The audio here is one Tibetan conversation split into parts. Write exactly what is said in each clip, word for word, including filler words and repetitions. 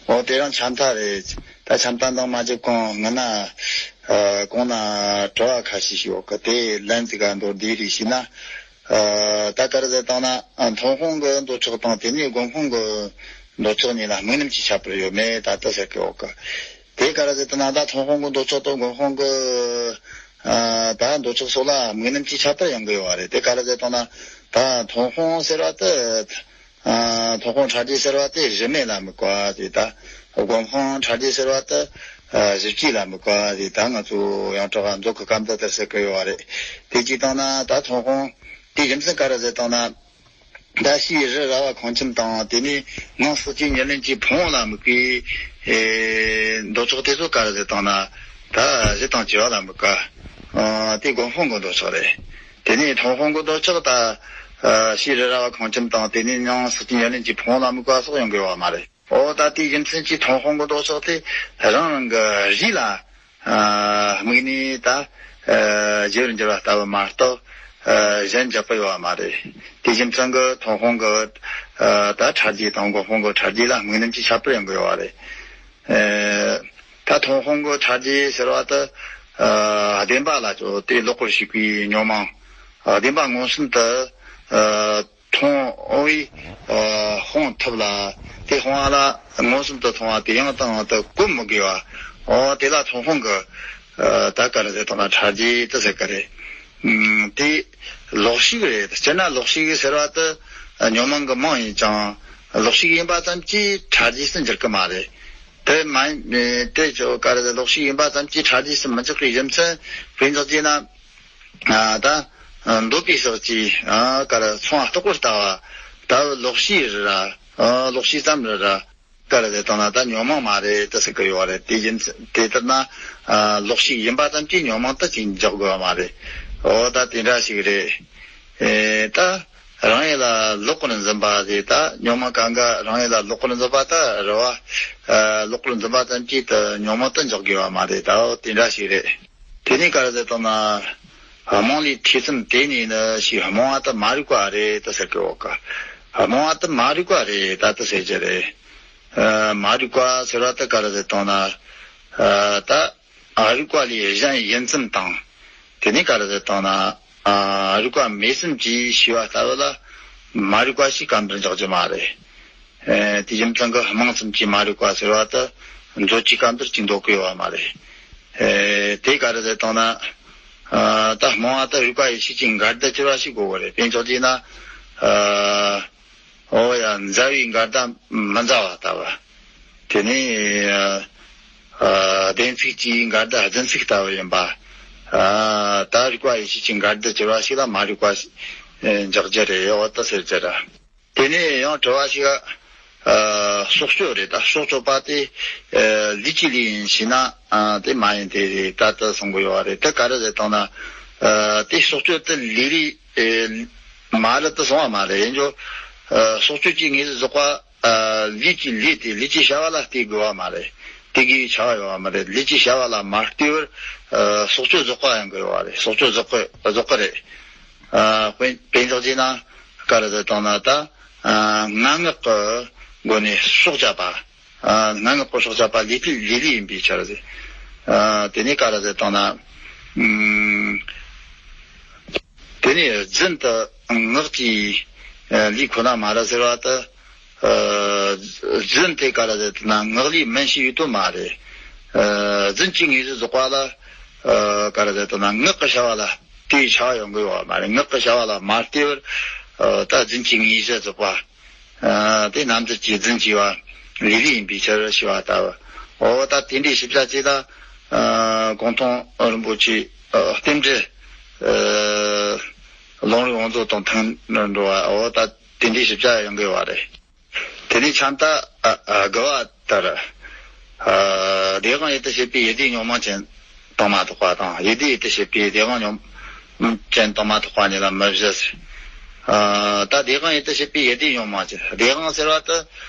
འོ་དེ་རང་ཆ་མཐའ་རེད། ད་ཆ་མཐའ་འདང་མ་བྱེད་གོང་སྔ་ན་ཨ་གོང་ན་དྲི་བ་ཁ་ཤས་ཤིག་ཡོད་གི། དེ་ལན་ཙི་ག་མདོར་བསྡུས་རེ་ཞུས་ན། ཨ་ད་ག་རེ་ཟེར་བཏང་ན་ཨ་ཐོན་ཁུངས་གི་འདོད་ཆགས་དང་དེ་ནས་དགོན་དཔོན་གི་འདོད་ཆགས་གཉིས་ལ་དམིགས་རྣམ་གྱི་ཁྱད་པར་ཡོད་མེད་ད་ལྟ་ཟེར་གི་ཡོད་གི། དེ་ག་རེ་ཟེར་བཏང་ན་ད་ཐོན་ཁུངས་གི་འདོད་ཆགས་དང་དགོན་དཔོན་གི་ཨ་ད་འདོད་ཆགས་སོགས་ལ་དམིགས་རྣམ་གྱི་ཁྱད་པར་ཡོང་གི་ཡོད་རེད། དེ་ག་རེ་ཟེར་བཏང་ན་ད་ཐོན་ཁུངས་ཟེར་བ་དེ། ཨ་ཐོན་ཁུངས་ཕྲ་རྒྱས་ཟེར་བ་དེ་གཞི་མེད་ལ་དམིགས་པ་རེད། ད་དགོན་དཔོན་ཕྲ་རྒྱས་ཟེར་བ་དེ་ཨ་གཞི་བཅས་ལ་དམིགས་པ་རེད། ད་ང་ཚོ་ཡོངས་གྲགས་མཛོད་ཀྱི་སྐབས་འདི་ལྟར་ཟེར་གི་ཡོད་རེད། དེ་གཅིག་བཏང་ན་ད་ཐོན་ཁུངས་དེ་རྒྱུ་མཚན་ག་རེ་ཟེར་བཏང་ན། ད་ཕྱིའི་རི་ར་བ་ཁང་ཁྱིམ་དང་དེ་ནས་ནང་ཟག་བཅས་ཉེར་ལེན་གྱི་ཕུང་པོ་ལ་དམིགས་པའི་ཨེ་འདོད་ཆགས་དེ་ཚོ་ག་རེ་ཟེར་བཏང་ན། ད་གཞི་དང་བྱ་བ་ལ་དམིགས་པ། ཨ་དེ་དགོན་དཔོན་གྱི་འདོད་ཆགས་རེད། དེ་ནས་ཐོན་ཁུངས་ཀྱི་འདོད་ཆགས་ད། ཨ་ཕྱིའི་རི་ར་བ་ཁང་ཁྱིམ་དང་དེ་ནས་ནང་ཟག་བཅས་ཉེར་ལེན་གྱི་ཕུང་པོ་ལ་དམིགས་པ་སོགས་ཡོང་གི་ཡོད་མ་རེད། འོ་ད་དེའི་རྒྱུ་མཚན་གྱིས་ཐོན་ཁུངས་ཀྱི་འདོད་ཆགས་དེ་རང་རང་གི་རིགས་ལ་ཨ་དམིགས་ནས་ད་ཨ་བརྗེ་བར་འགྱུར་བ་ལྟ་བུ་མ་གཏོགས་ཨ་གཞན་འཇོག་གི་ཡོད་མ་རེད། དེའི་རྒྱུ་མཚན་གྱིས་ཐོན་ཁུངས་ཀྱི་ཨ་ད་ཕྲ་རྒྱས་དང་དགོན་དཔོན་གྱི་ཕྲ་རྒྱས་ལ་དམིགས་རྣམ་གྱི་ཁྱད་པར་ཡོང་གི་ཡོད་རེད། ཨ་ད་ཐོན་ཁུངས་ཀྱི་ཕྲ་རྒྱས་ཟེར་བ་དེ་ཨ་བདེན་པ་ལ་ཅོ་དེ་ལོག་པར་ཞུགས་པའི་ཉོན་མོངས། ཨ་བདེན་པ་མངོན་སུམ་དུ་ཨ་མཐོང་བས་ཨ་སྤོང་ཐུབ་ལ། དེ་སྤོང་བ་ལ་མངོན་སུམ་དུ་མཐོང་བ་དེ་ཡང་དང་ཡང་དུ་གོམས་མི་དགོས་པ། འོ་དེ་ལ་ཐོན་ཁུངས་ཀྱི་ཨ་ད་ག་རེ་ཟེར་བཏང་ན་ཕྲ་རྒྱས་དེ་ཟེར་གི་རེད། ཨུམ་དེ་ལོག་ཤེས་རེད། སྤྱིར་ན་ལོག་ཤེས་ཟེར་བ་དེ་ཉོན་མོངས་ཀྱི་མིང་ཡིན་ཀྱང་ལོག་ཤེས་ཡིན་པ་ཙམ་གྱིས་ཕྲ་རྒྱས་སུ་འགྱུར་གི་མ་རེད། དེ་མ་ཡིན་དེ་ཅོ་ག་རེ་ཟེར་ལོག་ཤེས་ཡིན་པ་ཙམ་གྱིས་ཕྲ་རྒྱས་སུ་མི་འཇོག་པའི་རྒྱུ་མཚན་དཔེ་འཇོག་བྱས་ན། ཨ་ད་ཨ་འདོད་པའི་ཟག་བཅས་ཨ་ག་རེ་མཚུངས་པ་རྟོག་པར་ལྟ་བ། ད་ལོག་ཤེས་རེད་ར། ཨ་ལོག་ཤེས་ཙམ་རེད་ར། ག་རེ་ཟེར་བཏང་ན་ད་ཉོན་མོངས་མ་རེད་དེ་ཟེར་གི་ཡོད་རེད། དེ་ཡིན་དེ་ལྟར་ན་ཨ་ལོག་ཤེས་ཡིན་པ་ཙམ་གྱིས་ཉོན་མོངས་དེ་ཅིག་འཇོག་དགོས་པ་མ་རེད། འོ་ད་དེ་འདྲ་ཞིག་རེད། ཨེ་ད་རང་ཡུལ་ལ་ལོག་པར་འཛིན་པ་རེད། ད་ཉོན་མོངས་གང་ག་རང་ཡུལ་ལ་ལོག་པར་འཛིན་པ་ད་རེད་བ། ཨ་ལོག་པར་འཛིན་པ་ཙམ་གྱིས་ད་ཉོན་མོངས་དེ་འཇོག་དགོས་པ་མ་རེད། ད་འོ་དེ་འདྲ་ཞིག་རེད། དེ་ནས་ག་རེ་ཟེར་བཏང་ན། རྨོངས་ལས་ཐོས་བསམ་དེ་ནས་ནི་ཞེས་རྨོངས་པ་དེ་མ་རིག་པ་རེད་དེ་ཟེར་གི་འོ་ཀ། རྨོངས་པ་དེ་མ་རིག་པ་རེད་ད་དེ་ཟེར་གྱི་རེད། ཨ་མ་རིག་པ་ཟེར་བ་དེ་ག་རེ་ཟེར་བཏང་ན། ཨ་ད་ཨ་རིག་པ་ལས་གཞན་ཡིན་ཙམ་དང་། དེ་ནས་ག་རེ་ཟེར་བཏང་ན། ཨ་རིག་པ་མེད་ཙམ་གྱིས་ཤེས་པ་ལྟ་བུ་ལ་མ་རིག་པ་ཞེས་སྐབས་འདིར་འཇོག་རྒྱུ་མ་རེད། ཨེ་དེ་རྒྱུ་མཚན་གྱིས་རྨོངས་ཙམ་གྱིས་མ་རིག་པ་ཟེར་བ་དེ་མཛོད་ཀྱི་སྐབས་འདིར་ཅིག་འདོགས་ཀྱི་ཡོད་པ་མ་རེད། ཨེ་དེ་ག་རེ་ཟེར་བཏང་ན། ཨ་ད་རྨོངས་པ་དེ་རིག་པ་ཡེ་ཤེས་ཀྱི་འགལ་ཟླར་གྱུར་པ་ཞིག་དགོས་པ་རེད། དཔེ་འཇོག་བྱས་ན། ཨ་འོ་ཡ་མཛའ་བའི་འགལ་ཟླ་མི་མཛའ་བ་ལྟ་བུ། དེ་ནས་ཨ་ཨ་བདེན་ཚིག་གི་འགལ་ཟླ་རྫུན་ཚིག་ལྟ་བུ་ཡིན་པ། ཨ་ད་རིག་པ་ཡེ་ཤེས་ཀྱི་འགལ་ཟླར་གྱུར་པ་ཞིག་ལ་མ་རིག་པ་ཞེས་འཇོག་རྒྱུ་རེད། འོ་ད་ཟེར་རྒྱུ་རེད། དེ་ནས་ཡང་དྲི་བ་ཞིག་ཨ་སྲོག་གཅོད་རེད། ད་སྲོག་གཅོད་པ་དེ་ཨ་ལུས་ཀྱི་ལུས་ཡིན་ཞེ་ན། ཨ་དེ་མ་ཡིན་དེ་རེད་ད་དེ་གསུང་གི་ཡོད་རེད། དེ་ག་རེ་ཟེར་བཏང་ན། ཨ་དེ་སྲོག་གཅོད་དེ་ལུས་རེད། ཨེ་མ་རེད་དེ་གསུང་བ་མ་རེད། ཡིན་རྒྱུ། ཨ་སྲོག་གཅོད་ཀྱི་དངོས་གཞི་རྫོགས་པ། ཨ་ལུས་ཀྱི་ལུས་དེ་ལུས་ཀྱི་བྱ་བ་ལ་ལྟོས་དགོས་པ་མ་རེད། དེ་གི་བྱ་བ་ཡོད་པ་མ་རེད། ལུས་ཀྱི་བྱ་བ་ལ་མ་ལྟོས་པར་ཨ་སྲོག་གཅོད་རྫོགས་པ་ཡོང་གི་ཡོད་པ་རེད། སྲོག་གཅོད་རྫོགས་པ་རྫོགས་པ་རེད། ཨ་དཔེ་དཔེ་འཇོག་བྱས་ན་ག་རེ་ཟེར་བཏང་ན་ད་ཨ་ངན་སྔགས་ཀྱི་སྒོ་ནས་སྲོག་བཅད་པ། ཨ་སྔགས་ཀྱི་སྲོག་བཅད་པ་ལུས་ལུས་ལུས་ཡིན་པའི་ཕྱིར་ཟེར། ཨ་དེ་ནས་ག་རེ་ཟེར་བཏང་ན། ཨུམ། དེ་ནས་རྫུན་དུ་ངག་གི་ལུས་ཁོ་ན་མ་རེད་ཟེར་བ་དེ། ཨ་རྫུན་དེ་ག་རེ་ཟེར་བཏང་ན་ངག་ལུས་མིན་ཞེས་ཡོད་དོ་མ་རེད། ཨ་རྫུན་གྱི་དངོས་གཞི་རྫོགས་པ་ལ་ཨ་ག་རེ་ཟེར་བཏང་ན་ངག་གི་བྱ་བ་ལ་ལྟོས་བྱ་བ་ཡོང་གི་ཡོད་པ་མ་རེད། ངག་གི་བྱ་བ་ལ་མ་ལྟོས་པར་ཨ་ད་རྫུན་གྱི་དངོས་གཞི་རྫོགས་པ། ཨ་དེ་རྣམ་འགྱུར་གྱི་རྫུན་གྱི་བ་ལུས་ལུས་ཡིན་པའི་ཕྱིར་ཞེས་པ་ལྟ་བུ། འོ་ད་དེ་འདྲའི་ཞིབ་ཆ་བྱས་ན། ཨ་གུང་ཐང་རིན་པོ་ཆེ་ཨ་རྟེན་འབྲེལ་ཨ་ལུང་རིགས་དབང་རྫོགས་དང་མཐུན་འགྲོ་བ། འོ་ད་དེ་འདྲའི་ཞིབ་ཆ་ཡོང་གི་བ་རེད། དེ་ནས་ཆ་མཐའ་ཨ་ཨ་དགུ་བ་ལྟར། ཨ་བདེན་དཔང་ཡུལ་དུ་བྱེད་པའི་ཡིད་བདེ་ཉོན་མོངས་ཅན་དང་མ་ཐོགས་པ་དང་། ཡིད་བདེ་ཡུལ་དུ་བྱེད་པའི་བདེན་དཔང་ཉོན་མོངས་ཅན་དང་མ་ཐོགས་པ་གཉིས་ལ་མི་བཞི་ཟེར། ཨ་ད་བདེན་དཔང་ཡུལ་དུ་བྱེད་པའི་ཡིད་བདེ་ཉོན་མོངས་ཅན། བདེན་དཔང་ཟེར་བ་དེ་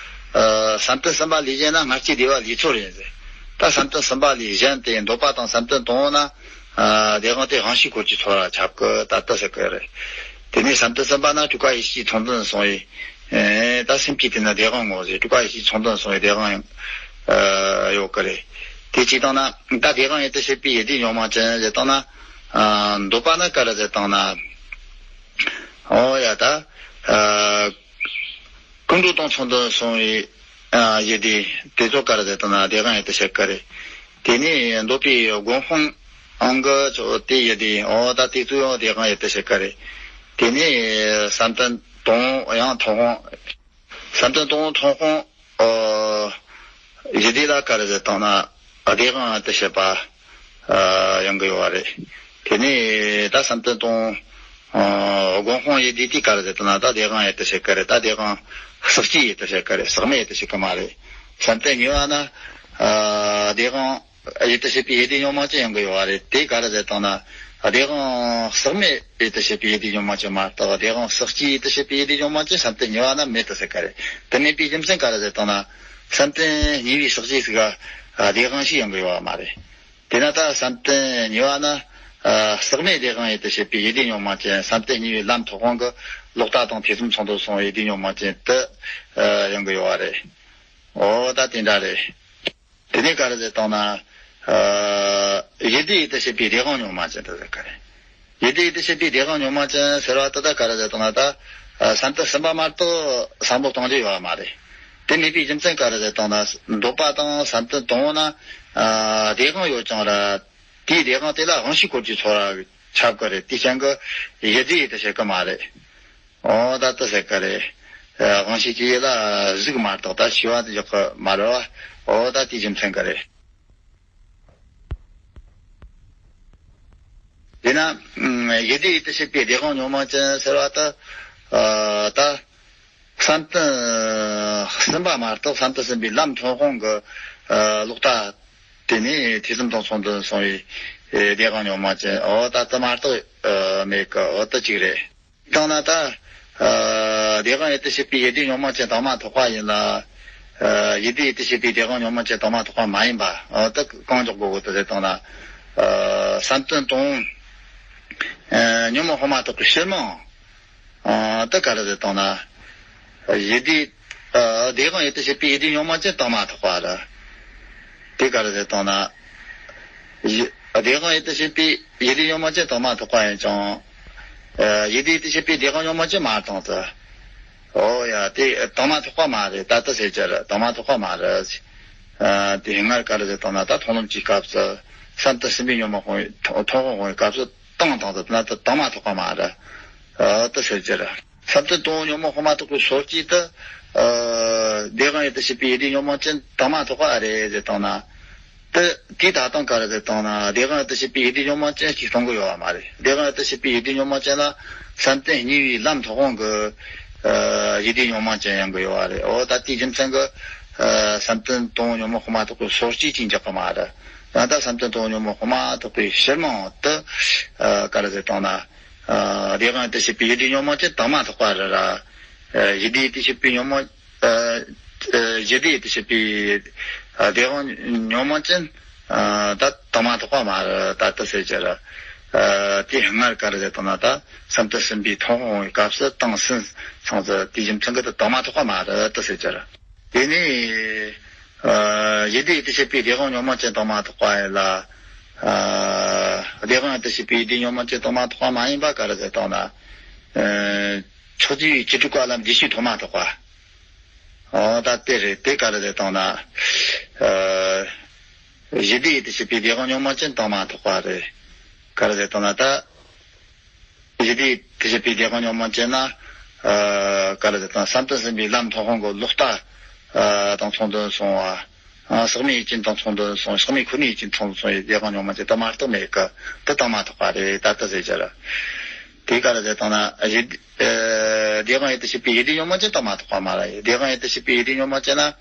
ཨ་བསམ་གཏན་གསུམ་པ་ལས་གཞན་ན་སྔར་གྱི་བདེ་བ་ལུས་ཚོར་ཡིན་ཟེར། ད་བསམ་གཏན་གསུམ་པ་ལས་གཞན་དེ་འདོད་པ་དང་བསམ་གཏན་དང་པོ་ན་ཨ་བདེན་དཔང་དེ་དབང་ཤེས་འཁོར་གྱིས་ཚོར་བར་ཁྱབ་གི། ད་ལྟ་ཟེར་གི་རེད། དེ་ནས་བསམ་གཏན་གསུམ་པ་ན་སྤྲུལ་པ་ཡེ་ཤེས་ཀྱི་མཚོན་དོན་སོང་བས། ཨེ་ད་སེམས་ཀྱི་དེ་ན་བདེན་དཔང་ངོ་ཟེར། སྤྲུལ་པ་ཡེ་ཤེས་ཀྱི་མཚོན་དོན་སོང་བས་བདེན་དཔང་ཡང་ ཨ་ཡོད་གི་རེད། དེ་གཅིག་བཏང་ན་ད་དེ་གང་ཡོད་དུ་བྱེད་པའི་ཡིད་བདེ་ཉོན་མོངས་ཅན་ཟེར་བཏང་ན། ཨ་འདོད་པ་ནི་ག་རེ་ཟེར་བཏང་ན། ཨོ་ཡ་ད། ཨ་ཀུན་འགྲོ་དང་ཚོགས་འདུ་སོང་བའི་ཨ་ཡིད་བདེ་དེ་ཚོ་ག་རེ་ཟེར་བཏང་ན་དེ་གང་ཡོད་དུ་བྱེད་གི་རེད། དེ་ནས་འདོད་པའི་སྒོམ་དཔང་ཨང་གི་ཚོ་དེ་ཡིད་བདེ་ཨོ་ད་དེ་ཚོ་ཡང་དེ་གང་ཡོད་དུ་བྱེད་གི་རེད། དེ་ནས་བསམ་གཏན་དང་ཡང་མཐོང་དབང་། བསམ་གཏན་དང་མཐོང་དབང་། ཨ་ཡིད་བདེ་ལ་ག་རེ་ཟེར་བཏང་ན་བདེ་དབང་དུ་བྱེད་པ་ཨ་ཡོང་གི་ཡོད་རེད། དེ་ནས་ད་བསམ་གཏན་དང་ཨ་སྒོམ་དབང་ཡིད་བདེ་དེ་ག་རེ་ཟེར་བཏང་ན་ད་བདེ་དབང་ཡོད་དུ་བྱེད་གི་རེད། ད་བདེ་དབང་ཟག་བཅས་ཡོད་དུ་བྱེད་གི་རེད། ཟག་མེད་ཡོད་དུ་བྱེད་གི་མ་རེད། བསམ་གཏན་གཉིས་པ་ན་ཨ་བདེ་དབང་ཡོད་དུ་བྱེད་པའི་ཡིད་བདེ་ཉོན་མོངས་ཅན་ཡོང་གི་ཡོད་རེད། དེ་ག་རེ་ཟེར་བཏང་ན། བདེ་དབང་ཟག་མེད་ཡོད་དུ་བྱེད་པའི་ཡིད་བདེ་ཉོན་མོངས་ཅན་མ་གཏོགས་བདེ་དབང་ཟག་བཅས་ཡོད་དུ་བྱེད་པའི་ཡིད་བདེ་ཉོན་མོངས་ཅན་བསམ་གཏན་གཉིས་པ་ན་མེད་དུ་ཟེར་གི་རེད། དེ་མེད་པའི་རྒྱུ་མཚན་ག་རེ་ཟེར་བཏང་ན། བསམ་གཏན་གཉིས་པའི་ཟག་བཅས་ཟིག་ག་བདེ་དབང་ཞིག་ཡོང་གི་ཡོད་པ་མ་རེད། དེས་ན་ད་བསམ་གཏན་གཉིས་པ་ན། ཨ་ཟག་མེད་བདེ་དབང་ཡོད་དུ་བྱེད་པའི་ཡིད་བདེ་ཉོན་མོངས་ཅན་བསམ་གཏན་གཉིས་པའི་ལམ་མཐོང་དབང་གི་ལོག་ལྟ་དང་ཐེ་ཚོམ་ཚང་དུ་སོང་བའི་ཡིད་བདེ་ཉོན་མོངས་ཅན་དུ་ཨ་ཡོང་གི་ཡོད་པ་རེད། འོ་ད་དེ་འདྲ་རེད། དེ་ནས་ག་རེ་ཟེར་བཏང་ན། ཨ་ཡིད་བདེ་ཡོད་དུ་བྱེད་པའི་བདེ་དབང་ཉོན་མོངས་ཅན་དུ་ཟེར་གི་རེད། ཡིད་བདེ་ཡོད་དུ་བྱེད་པའི་བདེ་དབང་ཉོན་མོངས་ཅན་ཟེར་བ་དེ་ད་ག་རེ་ཟེར་བཏང་ན་ད། ཨ་བསམ་གཏན་གསུམ་པ་མ་གཏོགས་བསམ་བློ་གཏོང་རྒྱུ་ཡོད་པ་མ་རེད། དེ་མེད་པའི་རྒྱུ་མཚན་ག་རེ་ཟེར་བཏང་ན་འདོད་པ་དང་བསམ་གཏན་དང་པོ་ན། ཨ་བདེ་དབང་ཡོད་ཀྱང་ར། དེའི་བདེ་དབང་དེ་ལ་དབང་ཤེས་འཁོར་རྒྱུའི་ཚོར་བ་ཁྱབ་གི་རེད། དེའི་རྐྱེན་གྱིས་ཡིད་བདེ་ཡོད་དུ་བྱེད་གི་མ་རེད། འོ་ད་དེ་ཟེར་གི་རེད། ཨ་དབང་ཤེས་ཀྱི་ཡུལ་ལ་གཟུགས་མ་གཏོགས་ད་ཤེས་པ་དེ་འཇོག་གི་མ་རེད་བ། འོ་ད་དེའི་རྒྱུ་མཚན་གྱིས་རེད། དེས་ན་ཡིད་བདེ་ཡོད་དུ་བྱེད་པའི་བདེ་དབང་ཉོན་མོངས་ཅན་ཟེར་བ་ད། ཨ་ད་བསམ་གཏན་གསུམ་པ་མ་གཏོགས་བསམ་གཏན་གསུམ་པའི་ལམ་མཐོང་དབང་གི་ཨ་ལོག་ལྟ་དེ་ནས་ཐེ་ཚོམ་དང་ཚོགས་འདུ་སོང་བའི་བདེ་དབང་ཉོན་མོངས་ཅན་འོ་ད་དེ་མ་གཏོགས་ཨ་མེད་གི། འོ་དེ་གཅིག་རེད། བཏང་ན་ད། ཨ་བདེ་དབང་ཡོད་དུ་བྱེད་པའི་ཡིད་བདེ་ཉོན་མོངས་ཅན་དྭངས་མ་ཐེག་པ་ཡིན་ལ། ཨ་ཡིད་བདེ་ཡོད་དུ་བྱེད་པའི་བདེ་དབང་ཉོན་མོངས་ཅན་དྭངས་མ་ཐེག་པ་མ་ཡིན་པ། ཨ་ད་གང་འཇོག་དགོས་གོ་དེ་ཟེར་བཏང་ན། ཨ་བསམ་གཏན་དང་། ཨ་ཉོན་མོངས་དཔག་མ་ཐེག་པའི་ཕྱིར་མིང་། ཨ་ད་ག་རེ་ཟེར་བཏང་ན། ཡིད་བདེ། ཨ་བདེ་དབང་ཡོད་དུ་བྱེད་པའི་ཡིད་བདེ་ཉོན་མོངས་ཅན་དྭངས་མ་ཐེག་པ་རེད། དེ་ག་རེ་ཟེར་བཏང་ན། ཡི་བདེ་དབང་ཡོད་དུ་བྱེད་པའི་ཡིད་བདེ་ཉོན་མོངས་ཅན་དྭངས་མ་ཐེག་པ་ཡིན་ཀྱང་། ཨ་ཡིད་བདེ་ཡོད་དུ་བྱེད་པའི་བདེ་དབང་ཉོན་མོངས་ཅན་མ་བཏང་ཚུལ། ཨོ་ཡ་དེ་དྭངས་མ་ཐེག་པ་མ་རེད། ད་ལྟ་ཟེར་གྱི་རེད། དྭངས་མ་ཐེག་པ་མ་རེད། ཨ་དེ་སྔར་ག་རེ་ཟེར་བཏང་ན་ད་མཐོང་ལམ་གྱི་སྐབས་སུ་བསམ་གཏན་གསུམ་པའི་ཉོན་མོངས་དབང་མཐོང་དབང་དབང་བའི་སྐབས་སུ་བཏང་བཏང་ཚུལ་ན་ད་དྭངས་མ་ཐེག་པ་མ་རེད། ཨ་དེ་ཟེར་གྱི་རེད། བསམ་གཏན་དང་ཉོན་མོངས་དཔག་མ་ཐེག་པའི་སོ་སྐྱེ་དེ། ཨ་བདེ་དབང་ཡོད་དུ་བྱེད་པའི་ཡིད་བདེ་ཉོན་མོངས་ཅན་དྭངས་མ་ཐེག་པ་རེད་ཟེར་བཏང་ན། དེ་དེ་ད་དུང་ག་རེ་ཟེར་བཏང་ན་བདེ་དབང་ཡོད་དུ་བྱེད་པའི་ཡིད་བདེ་ཉོན་མོངས་ཅན་གཅིག་གཏོང་གི་ཡོད་པ་མ་རེད། བདེ་དབང་ཡོད་དུ་བྱེད་པའི་ཡིད་བདེ་ཉོན་མོངས་ཅན་ལ་བསམ་གཏན་གཉིས་པའི་ལམ་མཐོང་དབང་གི་ཨ་ཡིད་བདེ་ཉོན་མོངས་ཅན་ཡོང་གི་ཡོད་པ་རེད། འོ་ད་དེའི་རྒྱུ་མཚན་གྱིས་ཨ་བསམ་གཏན་དང་ཉོན་མོངས་དཔག་མ་ཐེག་པའི་སོ་སྐྱེ་གཅིག་འཇོག་གི་མ་རེད། ཡང་ད་བསམ་གཏན་དང་ཉོན་མོངས་དཔག་མ་ཐེག་པའི་ཕྱིར་མིང་དེ་ཨ་ག་རེ་ཟེར་བཏང་ན། ཨ་བདེ་དབང་ཡོད་དུ་བྱེད་པའི་ཡིད་བདེ་ཉོན་མོངས་ཅན་དྭངས་མ་ཐེག་པ་རེད་ར། ཨ་ཡིད་བདེ་ཡོད་དུ་བྱེད་པའི་ཉོན་མོངས། ཨ་ཨ་ཡིད་བདེ་ཡོད་དུ་བྱེད་པའི་ཨ་བདེ་དབང་ཉོན་མོངས་ཅན་ཨ་ད་དྭངས་མ་ཐེག་པ་མ་རེད། ད་དེ་ཟེར་གྱི་རེད། ཨ་དེ་སྔར་ག་རེ་ཟེར་བཏང་ན་ད་བསམ་གཏན་གསུམ་པའི་མཐོང་དབང་བའི་སྐབས་སུ་བཏང་ཟིན་སོང་ཙང་དེའི་རྒྱུ་མཚན་གྱིས་ད་དྭངས་མ་ཐེག་པ་མ་རེད་དེ་ཟེར་གྱི་རེད། དེ་ནས་ཨ་ཡིད་བདེ་ཡོད་དུ་བྱེད་པའི་བདེ་དབང་ཉོན་མོངས་ཅན་དྭངས་མ་ཐེག་པ་ཡིན་ལ། ཨ་བདེ་དབང་ཡོད་དུ་བྱེད་པའི་ཡིད་བདེ་ཉོན་མོངས་ཅན་དྭངས་མ་ཐེག་པ་མ་ཡིན་པ་ག་རེ་ཟེར་བཏང་ན། ཨ་ཕྱོགས་བཅུའི་བཅུ་དྲུག་པ་ལམ་རྗེས་ཤུལ་ཐོག་མ་ཐེག་པ། ཨོ་ད་དེ་རེད། དེ་ག་རེ་ཟེར་བཏང་ན། ཨ་ཡིད་བདེ་ཡོད་དུ་བྱེད་པའི་བདེ་དབང་ཉོན་མོངས་ཅན་དྭངས་མ་ཐེག་པ་རེད། ག་རེ་ཟེར་བཏང་ན་ད། ཡིད་བདེ་ཡོད་དུ་བྱེད་པའི་བདེ་དབང་ཉོན་མོངས་ཅན་ན། ཨ་ག་རེ་ཟེར་བཏང་ན་བསམ་གཏན་གསུམ་པའི་ལམ་མཐོང་དབང་གི་ལོག་ལྟ་ཨ་དང་ཚོགས་འདུ་སོང་བ། ཨ་ཟག་མེད་ཡུལ་ཅན་དང་ཚོགས་འདུ་སོང་། ཟག་མེད་ཁོ་ནའི་ཡུལ་ཅན་ཚོགས་འདུ་སོང་བའི་བདེ་དབང་ཉོན་མོངས་ཅན་དེ་མ་གཏོགས་མེད་གི། དེ་དྭངས་མ་ཐེག་པ་རེད། ད་དེ་ཟེར་གྱི་རེད། དེ་ག་རེ་ཟེར་བཏང་ན་ཡིད་ཨ་བདེ་དབང་ཡོད་དུ་བྱེད་པའི་ཡིད་བདེ་ཉོན་མོངས་ཅན་དྭངས་མ་ཐེག་པ་མ་རེད། བདེ་དབང་ཡོད་དུ་བྱེད་པའི་ཡིད་བདེ་ཉོན་མོངས་ཅན་ན་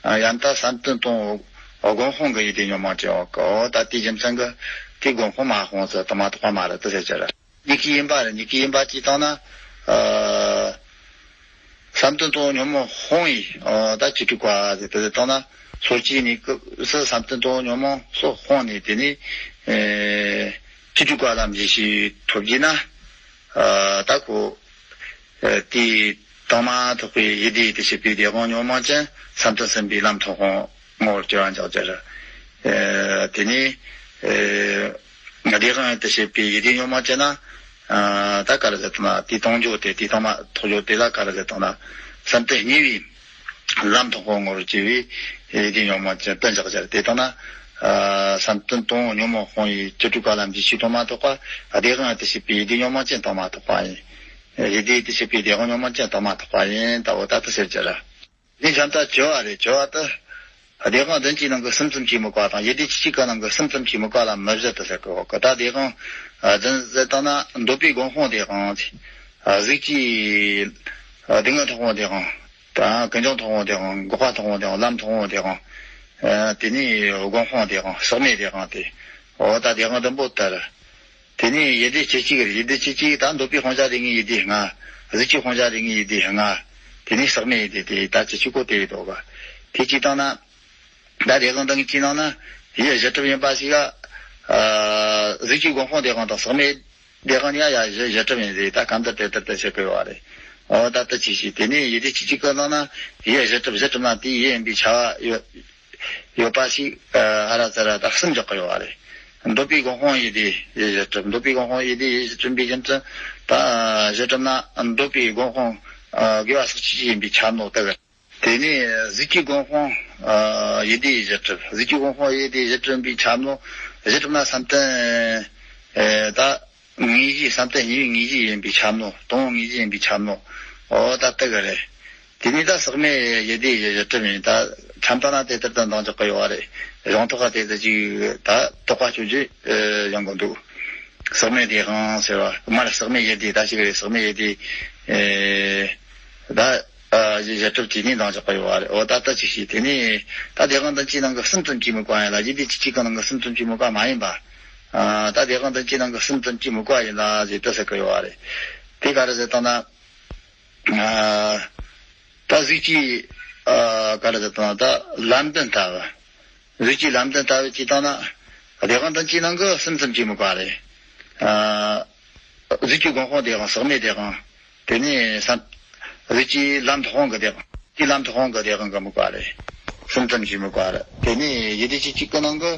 ཨ་ཡང་དག་བསམ་གཏན་དང་སྒོམ་དཔང་གི་ཡིད་བདེ་ཉོན་མོངས་ཅན་ཡོད་གི། འོ་ད་དེའི་རྒྱུ་མཚན་གྱིས་དེ་སྒོམ་དཔང་མ་དཔང་ཚུལ་དྭངས་མ་ཐེག་པ་མ་རེད་དེ་ཟེར་གྱི་རེད། གཉིས་ཀའི་ཡིན་པ་རེད། གཉིས་ཀའི་ཡིན་པ་གཅིག་བཏང་ན། ཨ་བསམ་གཏན་དང་ཉོན་མོངས་དཔང་ཡིན། ཨ་ད་བཅུ་དྲུག་པ་ཟེར་དེ་ཟེར་བཏང་ན་སོ་སྐྱེའི་གནས་སྐབས་སུ་བསམ་གཏན་དང་ཉོན་མོངས་སོགས་དཔང་ནས་དེ་ནས་ཨེ་བཅུ་དྲུག་པ་ལམ་རྗེས་ཤུལ་ཐོབ་རྒྱུ་ན། ཨ་ད་ཁོ་ཨེ་དེའི་དྭངས་མ་ཐེག་པའི་ཡིད་བདེ་ཡོད་དུ་བྱེད་པའི་བདེ་དབང་ཉོན་མོངས་ཅན་བསམ་གཏན་གསུམ་པའི་ལམ་མཐོང་དབང་ ངོ་བོར་སྐྱེ་བ་འཇོག་རྒྱུ་རེད། ཨེ་དེ་ནས་ཨེ་བདེན་དཔང་དུ་བྱེད་པའི་ཡིད་བདེ་ཉོན་མོངས་ཅན་ན། ཨ་ད་ག་རེ་ཟེར་ཐུབ་ན། དེའི་མཐོང་རྒྱུ་དེ། དེའི་མཐོང་མ་ཐོས་རྒྱུ་དེ་ལ་ག་རེ་ཟེར་ཐུབ་ན། བསམ་གཏན་གཉིས་པའི་ལམ་མཐོང་དབང་ངོ་བོར་སྐྱེ་བའི་ཡིད་བདེ་ཉོན་མོངས་ཅན་དུ་འཇོག་རྒྱུ་རེད། དེ་ལྟ་ན། ཨ་བསམ་གཏན་དང་ཉོན་མོངས་སྤངས་པའི་བཅུ་དྲུག་པ་ལམ་གྱི་ཆོས་དང་མ་ཐོགས་པ། བདེན་དཔང་དུ་བྱེད་པའི་ཡིད་བདེ་ཉོན་མོངས་ཅན་དང་མ་ཐོགས་པ་ཡིན། ཡིད་བདེ་དུ་བྱེད་པའི་བདེན་དཔང་ཉོན་མོངས་ཅན་དང་མ་ཐོགས་པ་ཡིན། ད་འོ་ད་དེ་ཟེར་རྒྱུ་རེད། དེ་འཇམ་ལྟ་བཅུ་བ་རེད། བཅུ་བ་དེ། བདེན་དཔང་བདུན་གྱི་ནང་གི་གསུམ་ཙམ་གྱི་དམིགས་པ་དང་། ཡིད་བདེ་བཅུ་གཅིག་གི་ནང་གི་གསུམ་ཙམ་གྱི་དམིགས་པ་ལ་མི་བཞེད་དུ་ཟེར་གི་འོ་གི། ད་བདེན་དཔང་བདུན་ཟེར་བཏང་ན། འདོད་པའི་སྒོམ་སྤང་བདེན་དཔང་། གཟུགས་ཀྱི་སྡུག་བསྔལ་མཐོང་དབང་བདེན་དཔང་། ད་ཀུན་འབྱུང་མཐོང་དབང་བདེན་དཔང་། འགོག་པ་མཐོང་དབང་བདེན་དཔང་། ལམ་མཐོང་དབང་བདེན་དཔང་། དེ་ནས་སྒོམ་སྤང་བདེན་དཔང་། ཟག་མེད་བདེན་དཔང་དེ། འོ་ད་བདེན་དཔང་བདུན་པོ་དེ་རེད། དེ་ནས་ཡིད་བདེ་བཅུ་གཅིག་རེད། ཡིད་བདེ་བཅུ་གཅིག་ད་འདོད་པའི་དབང་ཤེས་ལས་ངན་ཡིད་བདེ་ལྔ། གཟུགས་ཀྱི་དབང་ཤེས་ལས་ངན་ཡིད་བདེ་ལྔ། དེ་ནས་ཟག་མེད་ཡིད་བདེ་དེ། ད་བཅུ་གཅིག་པོ་དེ་ཡིན་འདུག་ག། དེ་གཅིག་བཏང་ན། ད་བདེན་དཔང་བདུན་གྱི་ནང་ན་ཡིད་བཞི་གྲུབ་ཡིན་པ་ཞིག་ལ། ཨ་གཟུགས་ཀྱི་སྒོམ་སྤང་བདེན་དཔང་དང་ཟག་མེད་བདེན་དཔང་གཉིས་ཡ་བཞི་བཞི་གྲུབ་ཡིན་ཟེར། ད་གང་ལྟར་དེ་ལྟར་དུ་བྱེད་དགོས་པ་རེད། འོ་ད་ལྟ་ཅི་ཞིག། དེ་ནས་ཡིད་བདེ་བཅུ་གཅིག་གི་ནང་ན་ཡིད་བཞི་གྲུབ། བཞི་གྲུབ་ན་དེ་ཡིད་ཡིན་པའི་ཁྱབ་པ་ཡོད་ཡོད་པ་ཞིག་ཨ་ཧ་ར་ཙ་ར་ད་གསུམ་འཇོག་གི་ཡོད་པ་རེད། འདོད་པའི་སྒོམ་སྤང་ཡིད་བདེ་ཡིད་བཞི་གྲུབ། འདོད་པའི་སྒོམ་སྤང་ཡིད་བདེ་ཡིད་བཞི་གྲུབ་པའི་རྒྱུ་མཚན། ད་བཞི་གྲུབ་ན་འདོད་པའི་སྒོམ་སྤང་ཨ་དགེ་བ་ཟག་བཅས་ཀྱི་ཡིན་པས་ཁྱབ་ནོ་ལྟ་གི། དེ་ནས་གཟུགས་ཀྱི་སྒོམ་སྤང་ཨ་ཡིད་བདེ་ཡིད་བཞི་གྲུབ། གཟུགས་ཀྱི་སྒོམ་སྤང་ཡིད་བདེ་ཡིད་བཞི་གྲུབ་པས་ཁྱབ་ནོ། བཞི་གྲུབ་ན་བསམ་གཏན་ཨེ་ད་དངོས་གཞི། བསམ་གཏན་གཉིས་པོའི་དངོས་གཞི་ཡིན་པས་ཁྱབ་ནོ། དང་པོ་དངོས་གཞི་ཡིན་པས་ཁྱབ་ནོ། འོ་ད་ལྟ་གི་རེད། དེ་ནས་ད་ཟག་མེད་ཡིད་བདེ་ཡིད་བཞི་གྲུབ་ཡིན། ད་ཁྱབ་བཏང་ན་དེ་ལྟར་དུ་འདང་རྒྱག་གི་ཡོད་པ་རེད། གཞུང་ཐོག་ག་དེ་ལྟར་ཅིག་ད་དོགས་པ་གཅོད་རྒྱུ་ཡོང་གི་འདུག། ཟག་མེད་བདེན་དཔང་ཟེར་བ་མ་རེད། ཟག་མེད་ཡིད་བདེ་ད་ཞིག་རེད། ཟག་མེད་ཡིད་བདེ་ཨེ་ད་ཨ་བཞི་གྲུབ་བྱས་ནས་འདང་རྒྱག་གི་ཡོད་པ་རེད། འོ་ད་ལྟ་ཅིག་བྱས། དེ་ནས་ད་བདེན་དཔང་བདུན་གྱི་ནང་གི་གསུམ་ཙམ་གྱི་དམིགས་པ་ཡིན་ལ། ཡིད་བདེ་བཅུ་གཅིག་གི་ནང་གི་གསུམ་ཙམ་གྱི་དམིགས་པ་མ་ཡིན་པ། ཨ་ད་བདེན་དཔང་བདུན་གྱི་ནང་གི་གསུམ་ཙམ་གྱི་དམིགས་པ་ཡིན་ལ་ཟེར་དུ་ཟེར་གི་ཡོད་པ་རེད། དེ་ག་རེ་ཟེར་བཏང་ན། ཨ་ད་གཟུགས་ཀྱི་ཨ་ག་རེ་ཟེར་བཏང་ན། ད་ལམ་བདུན་ལྟ་བུ། གཟུགས་ཀྱི་ལམ་བདུན་ལྟ་བུ་ཅིག་བཏང་ན། བདེན་དཔང་བདུན་གྱི་ནང་གི་གསུམ་ཙམ་གྱི་དམིགས་པ་རེད། ཨ་གཟུགས་ཀྱི་སྒོམ་སྤང་བདེན་དཔང་། ཟག་མེད་བདེན་དཔང་། དེ་ནས་བསམ་གཟུགས་ཀྱི་ལམ་མཐོང་དབང་གི་བདེན་དཔང་། ཀྱི་ལམ་མཐོང་དབང་གི་བདེན་དཔང་གི་དམིགས་པ་རེད། གསུམ་ཙམ་གྱི་དམིགས་པ་རེད། དེ་ནས་ཡིད་བདེ་བཅུ་གཅིག་གི་ནང་གི་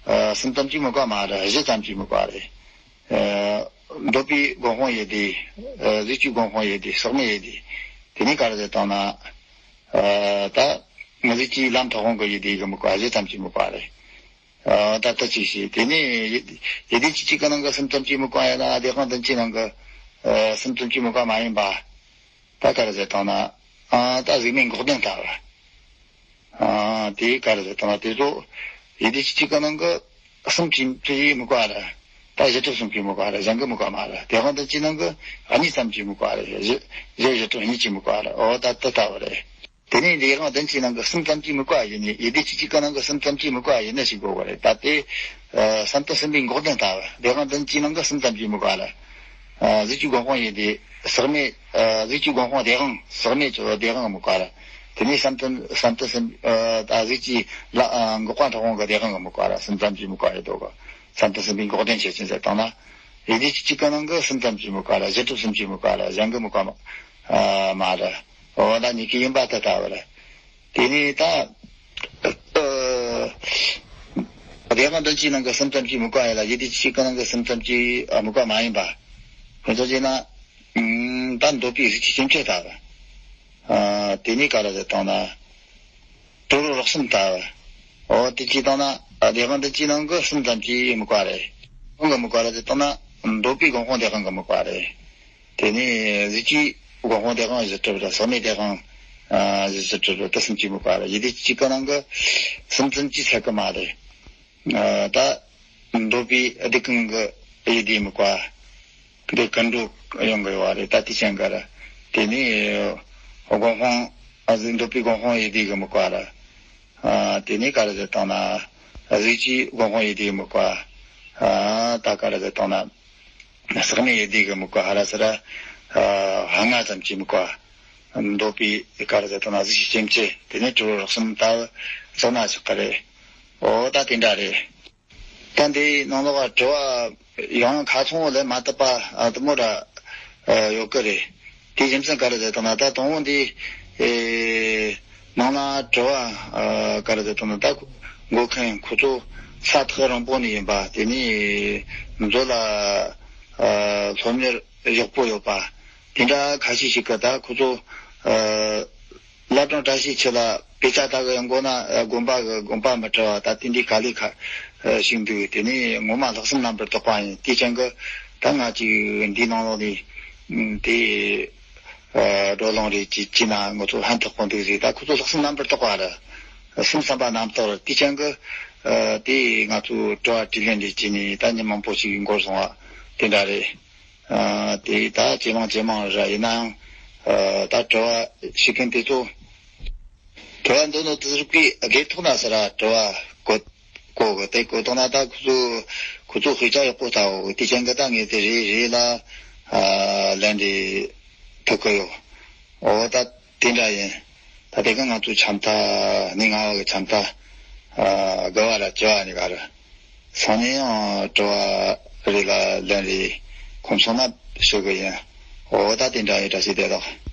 ཨ་གསུམ་ཙམ་གྱི་དམིགས་པ་མ་རེད། བཞི་ཙམ་གྱི་དམིགས་པ་རེད། ཨ་འདོད་པའི་སྒོམ་སྤང་ཡིད་བདེ། ཨ་གཟུགས་ཀྱི་སྒོམ་སྤང་ཡིད་བདེ། ཟག་མེད་ཡིད་བདེ། དེ་ནས་ག་རེ་ཟེར་བཏང་ན། ཨ་ད་གཟུགས་ཀྱི་ལམ་མཐོང་དབང་གི་ཡིད་བདེ་གི་དམིགས་པ་བཞི་ཙམ་གྱི་དམིགས་པ་རེད། ཨ་ད་ལྟ་ཅིག་བྱས། དེ་ནས་ཡིད་ཡིད་བདེ་བཅུ་གཅིག་གི་ནང་གི་གསུམ་ཙམ་གྱི་དམིགས་པ་ཡིན་ལ། བདེན་དཔང་བདུན་གྱི་ནང་གི་ཨ་གསུམ་ཙམ་གྱི་དམིགས་པ་མ་ཡིན་པ། ད་ག་རེ་ཟེར་བཏང་ན། ཨ་ད་གཟུགས་མེད་འགོག་བདེན་ལྟ་བུ། ཨ་དེ་ག་རེ་ཟེར་བཏང་ན། དེ་ཚོ་ཡིད་བདེ་བཅུ་གཅིག་གི་ནང་གི་གསུམ་གྱི་དམིགས་པ་རེད། ད་བཞི་གྲུབ་གསུམ་གྱི་དམིགས་པ་རེད། གཞན་གྱི་དམིགས་པ་མ་རེད། བདེན་དཔང་བདུན་གྱི་ནང་གི་གཉིས་ཙམ་གྱི་དམིགས་པ་རེད། བཞི་བཞི་བཞི་གྲུབ་གཉིས་ཀྱི་དམིགས་པ་རེད། འོ་ད་དེ་ལྟ་བུ་རེད། དེ་ནས་བདེན་དཔང་བདུན་གྱི་ནང་གི་གསུམ་ཙམ་གྱི་དམིགས་པ་ཡིན་ནི། ཡིད་བདེ་བཅུ་གཅིག་གི་ནང་གི་གསུམ་ཙམ་གྱི་དམིགས་པ་ཡིན་ནི་ཞིག་དགོས་པ་རེད། ད་དེ་ཨ་བསམ་གཏན་གསུམ་པའི་འགོག་བདེན་ལྟ་བུ། བདེན་དཔང་བདུན་གྱི་ནང་གི་གསུམ་ཙམ་གྱི་དམིགས་པ་ལ། ཨ་གཟུགས་ཀྱི་སྒོམ་སྤང་ཡིད་བདེ། ཟག་མེད། ཨ་གཟུགས་ཀྱི་སྒོམ་སྤང་བདེན་དཔང་། ཟག་མེད་ཀྱི་བདེན་དཔང་གི་དམིགས་པ་ལ། དེ་ནས་བསམ་གཏན་བསམ་གཏན་གསུམ། ཨ་ད་གཟུགས་ཀྱི་ལ་ཨ་འགོག་པ་མཐོང་དབང་གི་བདེན་དཔང་གི་དམིགས་པ་ལ། གསུམ་ཙམ་གྱི་དམིགས་པ་ཡོད་དོ་ག། བསམ་གཏན་གསུམ་པའི་འགོག་བདེན་ཆོས་ཅན་ཟེར་བཏང་ན། ཡིད་བདེ་བཅུ་གཅིག་གི་ནང་གི་གསུམ་ཙམ་གྱི་དམིགས་པ་ལ། བཞི་གྲུབ་གསུམ་གྱི་དམིགས་པ་ལ། གཞན་གྱི་དམིགས་པ་མ་ཨ་མ་རེད། འོ་ད་གཉིས་ཀྱི་ཡིན་པ་དེ་ལྟ་བུ་རེད། དེ་ནས་ད་ཨ་བདེན་དཔང་བདུན་གྱི་ནང་གི་གསུམ་ཙམ་གྱི་དམིགས་པ་ཡིན་ལ། ཡིད་བདེ་བཅུ་གཅིག་གི་ནང་གི་གསུམ་ཙམ་གྱི་ཨ་དམིགས་པ་མ་ཡིན་པ། དེ་ཚོ་བྱས་ན། ཨ་ད་འདོད་པའི་གཟུགས་ཀྱི་སྐྱེ་མཆེད་ལྟ་བུ། ཨ་དེ་ནས་ག་རེ་ཟེར་བཏང་ན། དྲི་རོ་རོ་གསུམ་ལྟ་བུ། འོ་དེ་བྱས་བཏང་ན། ཨ་བདེན་དཔང་བདུན་གྱི་ནང་གི་གསུམ་ཙམ་གྱི་དམིགས་པ་རེད། གང་གི་དམིགས་པ་རེད་ཟེར་བཏང་ན། འདོད་པའི་སྒོམ་སྤང་བདེན་དཔང་གི་དམིགས་པ་རེད། དེ་ནས་གཟུགས་ཀྱི་སྒོམ་སྤང་བདེན་དཔང་བཞི་གྲུབ་རེད། ཟག་མེད་བདེན་དཔང་ཨ་བཞི་གྲུབ་རེད། དེ་གསུམ་གྱི་དམིགས་པ་རེད། ཡིད་བདེ་བཅུ་གཅིག་གི་ནང་གི་གསུམ་ཙམ་གྱི་ཚད་ཀྱི་མ་རེད། ཨ་ད་འདོད་པའི་སྡུག་ཀུན་གྱི་ཡིད་བདེའི་དམིགས་པ། དེ་ཀུན་འགྲོ་ཡོང་གི་ཡོད་རེད། ད་དེ་ཅན་ག་རེ། དེ་ནས་སྒོམ་སྤང་ཨ་གཟུགས་འདོད་པའི་སྒོམ་སྤང་ཡིད་བདེ་གི་དམིགས་པ་རེད། ཨ་དེ་ནས་ག་རེ་ཟེར་བཏང་ན། གཟུགས་ཀྱི་སྒོམ་སྤང་ཡིད་བདེ་གི་དམིགས་པ། ཨ་ད་ག་རེ་ཟེར་བཏང་ན། ཟག་མེད་ཡིད་བདེ་གི་དམིགས་པ་ཧ་ར་ས་ར། ཨ་ལྔ་ཙམ་གྱི་དམིགས་པ། འདོད་པའི་ག་རེ་ཟེར་བཏང་ན་གཟུགས་ཀྱི་སྐྱེ་མཆེད། དེ་ནས་དྲི་རོ་རོ་གསུམ་ལྟ་བུ་ཙམ་ན་ཆོག་གི་རེད། འོ་ད་དེ་འདྲ་རེད། ད་འདིའི་ནང་ལོགས་ལ་དྲི་བ་ཡང་ཁ་ཚང་བོ་ལས་མ་བཏབ་པ་ཨ་དུ་མོ་ར་ཨ་ཡོད་ཀི་རེད། དེའི་རྒྱུ་མཚན་ག་རེ་ཟེར་བཏང་ན། ད་དང་པོ་འདི་ཨེ་ ནང་ལ་དྲི་བ་ཨ་ག་རེ་ཟེར་དང་ན། ད་འགོད་མཁན་ཁོ་ཚོ་ས་ཐག་རིང་པོ་ནས་ཡིན་པ། དེ་ནས་མཛོད་ལ་ཨ་སློབ་གཉེར་ཡག་པོ་ཡོད་པ། དེ་འདྲ་ཁ་ཤས་ཤིག་གིས་ད་ཁོ་ཚོ་ཨ་བླ་བྲང་བཀྲ་ཤིས་འཁྱིལ་ལ་དཔེ་ཆ་ལྟ་གི་ཡོང་དགོས་ན། ཨ་དགོན་པ་གི་དགོན་པ་མི་གྲལ་བ་ད་དེ་འདྲའི་དཀའ་ལས་ཁ་ཞིག་འདུག། དེ་ནས་ངོ་མ་ལྷག་བསམ་རྣམ་པར་དག་པ་ཡིན། དེ་ཅན་གྱི་ད་ང་ཅིག་འདིའི་ནང་ལོགས་ནས་དེ་ཨ་བགྲོ་གླེང་རེ་ཅིག་བྱས་ན་ང་ཚོ་ཕན་ཐོགས་པོ་འདུག་ཟེར། ད་ཁོ་ཚོ་ལྷག་བསམ་རྣམ་པར་དག་པ་རེད། སེམས་བསམ་པ་རྣམ་དག་རེད། དེ་ཅན་གྱི་ཨ་དེ་ང་ཚོ་དྲི་བ་དྲིས་ལན་རེ་བྱས་ནས་ད་ཉིན་མང་པོ་ཞིག་འགོར་སོང་བ་དེ་འདྲ་རེད། ཨ་དེ་ད་ཇེ་མང་ཇེ་མང་རེད། ཡིན་ནའང་ཨ་ད་དྲི་བ་བྱེད་མཁན་དེ་ཚོ་དྲི་བ་འདོན་ནོ་དེ་ཚོ་གི་སྒེར་ཐོག་ན་ཟེར་ར་དྲི་བ་བཀོད་བཀོད་གི། དེ་བཀོད་བཏང་ན་ད་ཁོ་ཚོ་ཁོ་ཚོ་ཤེས་བྱ་ཡག་པོ་ལྟ་འོ། དེ་ཅན་གི་ད་ངས་དེ་རེ་རེ་ལ་ཨ་ལན་རེ་ཐུབ་གི་ཡོད། འོ་ད་དེ་འདྲ་ཡིན། ད་དེ་ག་ང་ཚོ་འཆམ་མཐའ་ནི་ང་བ་གི་འཆམ་མཐའ་ཨ་དགའ་བ་ར་སྐྱིད་བ་ནི་ག་ར། སང་ཉིན་ཡང་དྲི་བ་རེ་ལ་ལན་རེ་ཁོམ་སོང་ན་ཞུ་གི་ཡིན། འོ་ད་དེ་འདྲ་ཡིན། བཀྲ་ཤིས་བདེ་ལེགས།